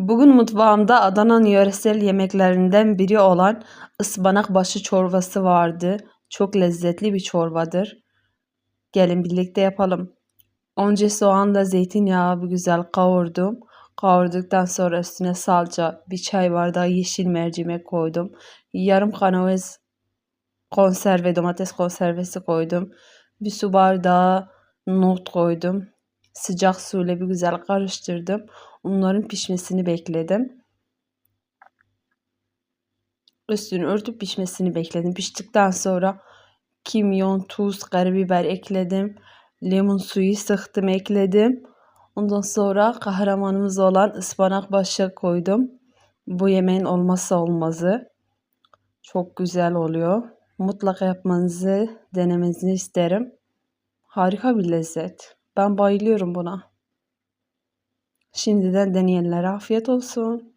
Bugün mutfağımda Adana'nın yöresel yemeklerinden biri olan ıspanak başı çorbası vardı. Çok lezzetli bir çorbadır. Gelin birlikte yapalım. Önce soğanla zeytinyağı bir güzel kavurdum. Kavurduktan sonra üstüne salça, bir çay bardağı yeşil mercimek koydum. Yarım kanoez konserve, domates konservesi koydum. Bir su bardağı nohut koydum. Sıcak suyla bir güzel karıştırdım. Onların pişmesini bekledim. Üstünü örtüp pişmesini bekledim. Piştikten sonra kimyon, tuz, karabiber ekledim. Limon suyu sıktım ekledim. Ondan sonra kahramanımız olan ıspanak başı koydum. Bu yemeğin olmazsa olmazı. Çok güzel oluyor. Mutlaka yapmanızı, denemenizi isterim. Harika bir lezzet. Ben bayılıyorum buna. Şimdiden deneyenlere afiyet olsun.